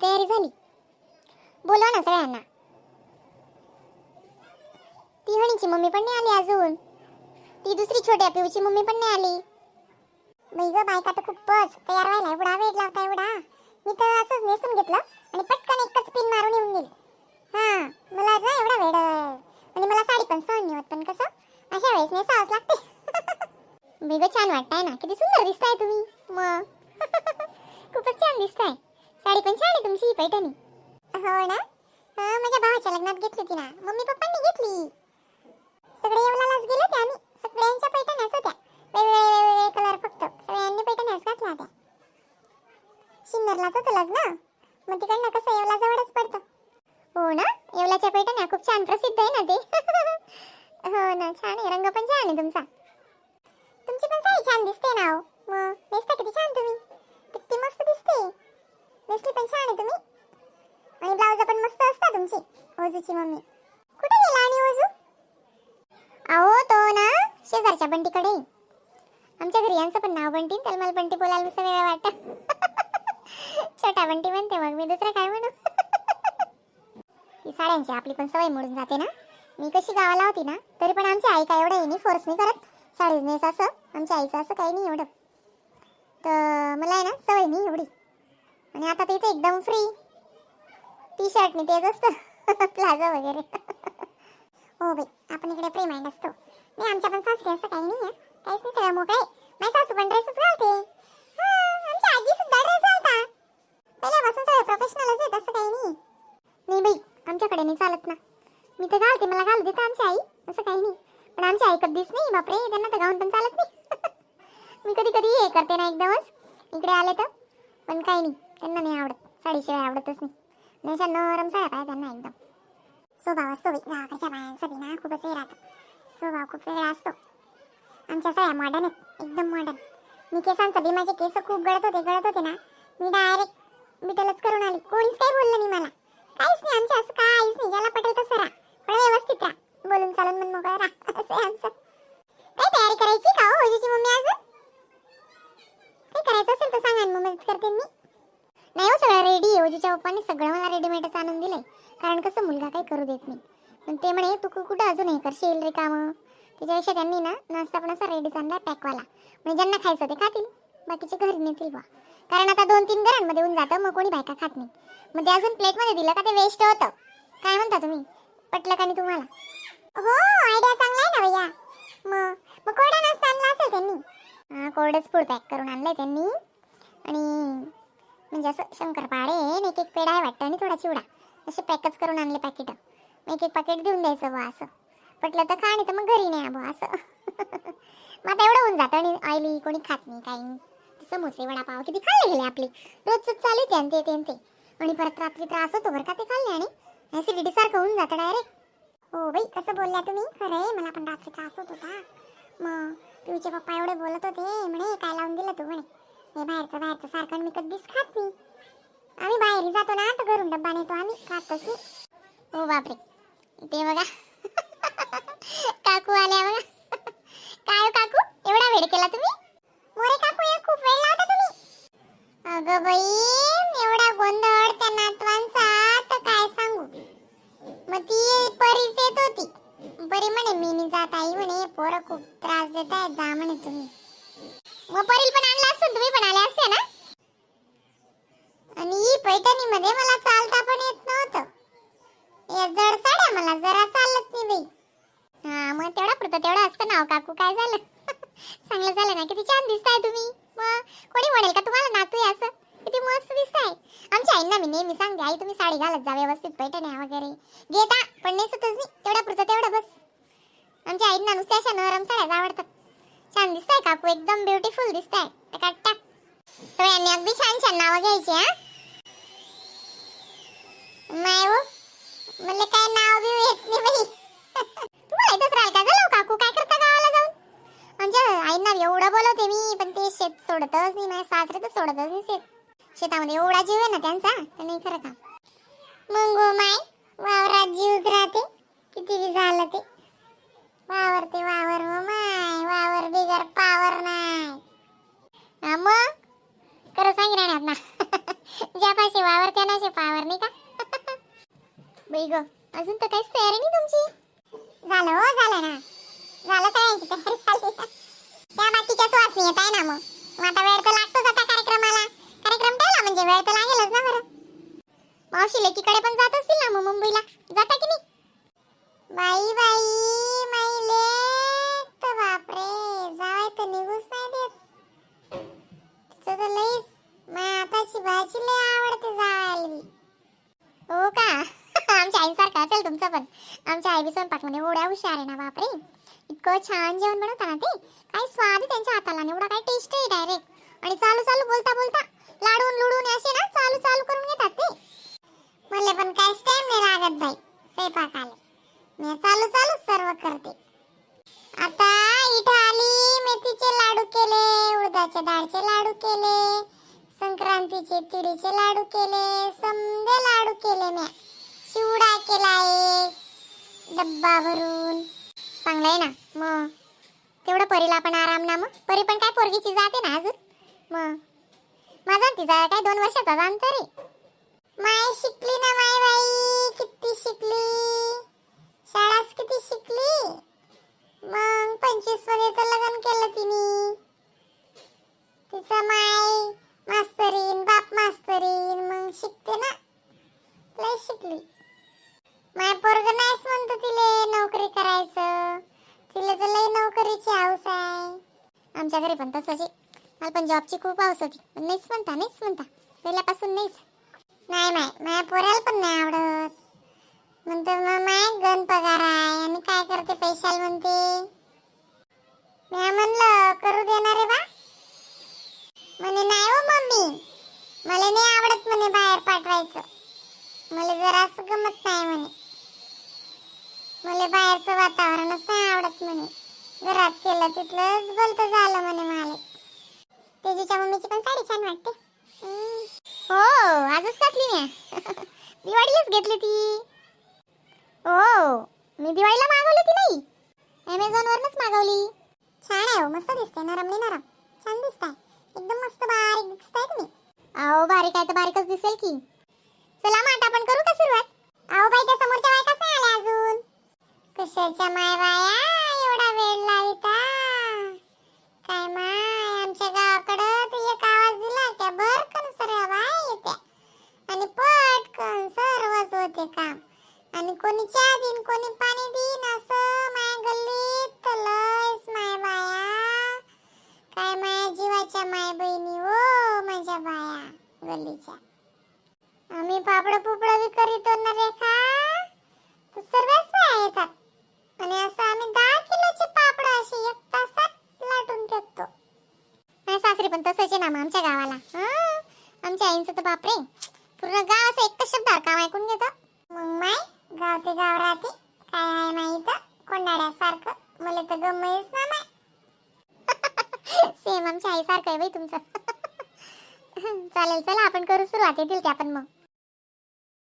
तयारी झाली. बोलवा ना सगळ्यांना. ती हणीची मम्मी पण नाही आली अजून. ती दुसरी छोट्या पिऊची मम्मी पण नाही आली. बाई ग, बायका तर खूपच तयार व्हायला एवढा वेळ लावता एवढा. मी तर असंच नेसून घेतलं आणि पटकन एकच पिन मारून येऊन गेली. हा, मला ना एवढा वेळ आणि मला साडी पण सहन नाही होत, पण कसं अशा वेळेस नेसावंच लागते. बाई ग, छान वाटताय ना. किती सुंदर दिसताय तुम्ही. मग खूपच छान दिसताय. साडी पण छान आहे तुमची, ही पैठणी. हो ना. हा, माझ्या भावाच्या लग्नात घेतली होती ना, मम्मी पप्पांनी घेतली. सगळे येवलालाच गेले होते आम्ही. सगळ्यांच्या पैठण्याच होत्या, वेगवेगळे वेगवेगळे कलर. फक्त सगळ्यांनी पैठण्याच घातल्या होत्या. सिन्नरलाच होतं लग्न. मग तिकडनं कसं येवला जवळच पडतं. हो ना, येवलाच्या पैठण्या खूप छान प्रसिद्ध आहे ना ते. हो ना, छान आहे. रंग पण छान आहे तुमचा. तुमची पण साडी छान दिसते ना हो. मग नेसता किती छान तुम्ही. किती मस्त दिसते. नेसली पण छान आहे तुम्ही आणि ब्लाऊज पण मस्त असता तुमची. ओजूची मम्मी कुठे गेला आणि ओजू? अहो, तो ना शेजारच्या बंटीकडे. आमच्या घरी यांचं पण नाव बंटी. त्याला मला बंटी बोलायला नुसतं वेगळं वाटतं. छोटा बंटी म्हणते मग मी, दुसरं काय म्हणू? ती साड्यांची आपली पण सवय मोडून जाते ना. मी कशी गावाला होती ना, तरी पण आमची आई काय एवढं हे नाही, फोर्स नाही करत साडीच नेस असं. आमच्या आईचं असं काही नाही एवढं. तर मला आहे ना सवय नाही एवढी. आणि आता तर इथे एकदम फ्री, टी शर्टने तेच असतं, प्लाझो वगैरे. हो बाई, आपण इकडे फ्री माइंड असतो. नाही, आमच्या पण सासरी असं काही नाही आहे. काहीच नाही, सगळं मोकळं आहे. माझी सासू पण ड्रेसच घालते. हा, आमची आजी सुद्धा ड्रेस घालता. पहिल्यापासून सगळे प्रोफेशनलच आहेत, असं काही नाही. नाही बाई, आमच्याकडे नाही चालत ना. मी तर घालते, मला घालू देते आमची आई, असं काही नाही. पण आमची आई कधीच नाही. बापरे, त्यांना तर गाऊन पण चालत नाही. मी कधी कधी हे करते ना एकदमच इकडे आले तर, पण काही नाही, त्यांना नाही आवडत. साडीशिवाय आवडतच नाही. नाही, अशा नरम साड्या पाहिजे त्यांना एकदम. स्वभाव असतो बाई गावाकडच्या बायांचा बी ना, खूपच हे राहतं. स्वभाव खूप वेगळा असतो. आमच्या सगळ्या मॉडर्न आहेत, एकदम मॉडर्न. मी केसांचं बी, माझे केस खूप गळत होते, गळत होते ना, मी डायरेक्ट बिटलच करून आली. कोणीच काही बोललं नाही मला, काहीच नाही. आमच्या असं काहीच नाही. ज्याला पटेल तसं राहा, पण व्यवस्थित राहा, बोलून चालून मन मोकळं राहा, असं आहे आमचं. काही तयारी करायची का हो ओजूची मम्मी अजून? काही करायचं असेल तर सांगा ना, मग मदत करते मी. नाही हो, सगळं रेडी आहे. ओजूच्या पप्पांनी सगळं मला रेडीमेडच आणून दिलंय. कारण कसं मुलगा काही करू देत नाही. पण ते म्हणे, तू कुठं अजून हे करशील रिकामं? त्याच्यापेक्षा त्यांनी ना नाश्ता पण असा रेडीच आणला पॅकवाला. म्हणजे ज्यांना खायचं ते खातील, बाकीचे घरी नेतील बा. कारण आता दोन तीन घरांमध्ये होऊन जातं, मग कोणी बायका खात नाही. मग ते अजून प्लेटमध्ये दिलं का ते वेस्ट होतं. काय म्हणता तुम्ही, पटलं का नाही तुम्हाला? हो, आयडिया चांगला आहे ना भैया. मग मग कोरडा नाश्ता आणला असेल त्यांनी. हां, कोरडंच फूड पॅक करून आणलंय त्यांनी. आणि म्हणजे असं शंकरपाळे आणि एक एक पेढा आहे वाटतं आणि थोडा चिवडा, असे पॅकच करून आणले पॅकेट. मग एक एक पॅकेट देऊन द्यायचं बा असं. पटलं तर खा आणि तर मग घरी नाही बा असं. मग आता एवढं होऊन जातं. आणि ऑइली कोणी खात नाही, काही नाही. समोसे, वडापाव किती खाल्ले गेले आपले? रोजच चालू आहे ते आणि ते ते आणि ते. आणि परत रात्री त्रास होतो बरं का ते खाल्ले आणि ॲसिडिटी सारखं होऊन जातं डायरेक्ट. हो बाई, कसं बोलल्या तुम्ही, खरं आहे. मला पण रात्री त्रास होत होता. मग पिऊचे पप्पा एवढे बोलत होते, म्हणे काय लावून दिलं तू म्हणे हे बाहेरचं बाहेरचं सारखं. आणि मी कधीच खात नाही. आम्ही बाहेर जातो ना तर घरून डब्बा नेतो, आम्ही खातच नाही. हो बापरे, ते बघा, काकू आल्या बघा. काय हो काकू, एवढा वेळ केला तुम्ही? मोरे काकू, हे खूप वेळ लावता तुम्ही. अगं बाई, एवढा गोंधळ त्या नातवांचा तर काय सांगू. मग ती परीच येत होती. परी म्हणे, मी नाही जात आई म्हणे, पोरं खूप त्रास देत आहेत, जा म्हणे तुम्ही. मग परील पण आणला असतो, तुम्ही पण आले असते ना. आणि ही पैठणीमध्ये मला चालता पण येत नव्हतं. या जड साड्या मला जरा चालत नाही बाई. हा, मग तेवढा पुरतं तेवढं असतं ना हो काकू, काय झालं? चांगलं झालं ना. किती छान दिसताय तुम्ही. मग कोणी म्हणेल का तुम्हाला नातू आहे असं? किती मस्त दिसताय. आमच्या आईंना मी नेहमी सांगते, आई तुम्ही साडी घालत जा व्यवस्थित, पैठण्या वगैरे घेता पण नेसतच नाही. तेवढ्या पुरतं तेवढं बस. आमच्या आईंना नुसत्या अशा नरम साड्याच आवडतात. छान दिसताय काकू, एकदम ब्युटिफुल दिसताय. टकाटक. सगळ्यांनी अगदी छान छान नावं घ्यायची. हा नाही हो, मला काय नाव बी येत नाही बाई. तुम्हाला इथंच राहाल का झालं हो काकू? काय करता गावाला जाऊन? आमच्या आईंना एवढं बोलवते मी, पण ते शेत सोडतच नाही. माझ्या सासरे तर सोडतच नाही शेत. शेतामध्ये एवढा जीव आहे ना त्यांचा, तर नाही खरं का. मग हो माय, वावरात जीवच राहते. किती बी झालं ते वावर ते वावर हो माय, वावर बिगर पावर नाही. हा मग खरं सांगितलं ना. ज्यापाशी वावर त्यानाशी पावर. ग, अजून तर काहीच तयारी नाही तुमची. झालं हो, झालं ना, झालं. सगळ्यांची तयारी झाली. त्या बाकीच्या सुवासनी येत आहे ना. मग मग आता वेळ तर लागतोच आता कार्यक्रमाला. कार्यक्रम ठेवला म्हणजे वेळ तर लागेलच ना. बरं, मावशी लेकीकडे पण जात असतील ना मग? मुंबईला जाता की नाही? बाई बाई, माई लेक तर बापरे, जावाय तर निघूच नाही देत. तिचं तर लईच, माझ्या हाताची भाजी लई आवडते जावायला बी. हो का? आमच्या आईसारखं असेल तुमचं पण. आमच्या आई बी स्वयंपाकमध्ये एवढ्या हुशार आहे ना, बापरे, इतकं छान जेवण बनवता ना ते. काय स्वाद आहे त्यांच्या हाताला आणि एवढा काय टेस्ट आहे डायरेक्ट. आणि चालू चालू बोलता बोलता लाडून लुडून असे ना चालू चालू करून घेतात ते. मला पण काहीच टाइम नाही लागत बाई स्वयंपाकाला. मी चालू चालू सर्व करते. आता इथं आली, मेथीचे लाडू केले, उडदाच्या डाळचे लाडू केले, संक्रांतीचे तिळीचे लाडू केले, समदे लाडू केले म्या. चिवडा केला एक डब्बा भरून. चांगलं आहे ना मग, तेवढं परीला पण आराम ना मग. परी पण काय पोरगीची जाते ना अजून. मग माझा आणि तिचा काय 2 वर्षाचा अंतर आहे. माय शिकली ना माय बाई, किती शिकली, शाळाच किती शिकली. मग 25 मध्ये तर लग्न केलं तिने. तिचा माय मास्तरीन, बाप मास्तरीन, मग शिकते ना, लय शिकली. माय पोरग नाहीच म्हणतो तिले नोकरी करायचं. तिला तर लय नोकरीची हौस आहे. आमच्या घरी पण तसंच आहे. मला पण जॉबची खूप हौस होती, पण नाहीच म्हणता, नाहीच म्हणता, पहिल्यापासून नाहीच. नाही माय, माझ्या पोराला पण नाही आवडत. म्हणतो मग माय गण पगार आहे आणि काय करते पैशाला म्हणते. मी म्हणलं, करू देणार रे बा. म्हणे, नाही हो मम्मी, मला नाही आवडत म्हणे बाहेर पाठवायचं. मला जरा असं गमत नाही म्हणे. मला बाहेरचं वातावरणच नाही आवडत म्हणे. घरात केलं तिथलंच भलतं झालं म्हणे मला. तेजूच्या मम्मीची पण साडी छान वाटते. हो, आजच घातली मी. दिवाळीलाच घेतली ती. हो, मी दिवाळीला मागवली ती. नाही, अमेझॉन वरनच मागवली. छान आहे हो, मस्त दिसते. नरम नाही, नरम छान दिसत आहे. एकदम मस्त बारीक दिसताय तुम्ही. अहो, बारीक आहे तर बारीकच दिसेल की. चला मग, आता आपण करू का सुरुवात? अहो बाई, त्या समोरच्या बायकाच नाही आल्या अजून. कशाच्या माय बाया एवढा वेळ लाविता? काय माय, आमच्या गावाकडं तू एक आवाज दिला त्या भरकन सर्व बाया येत्या आणि पटकन सर्वच होते काम. आणि कोणी चहा देईन, कोणी पाणी देईन. असं माया गल्लीत तर लयच माय बाया. काय माया जीवाच्या माय बहिणी हो माझ्या बाया गल्लीच्या. आम्ही पापड पुपड बी करीतो ना रेखा, तर सर्वच बाया येतात आणि असं आम्ही 10 किलोचे पापड असे एक तासात लाटून फेकतो. माझ्या सासरी पण तसंच आहे ना मग आमच्या गावाला. हा, आमच्या आईंचं तर बापरे, पूर्ण गाव असं एकच शब्दावर काम ऐकून घेतं. मग माय गाव ते गाव राहते. काय आहे माहीत, कोंडाड्यासारखं मला तर गमयच ना माय. सेम आमच्या आईसारखं आहे बाई तुमचं. चालेल, चला आपण करू सुरुवात. येतील ते आपण मग.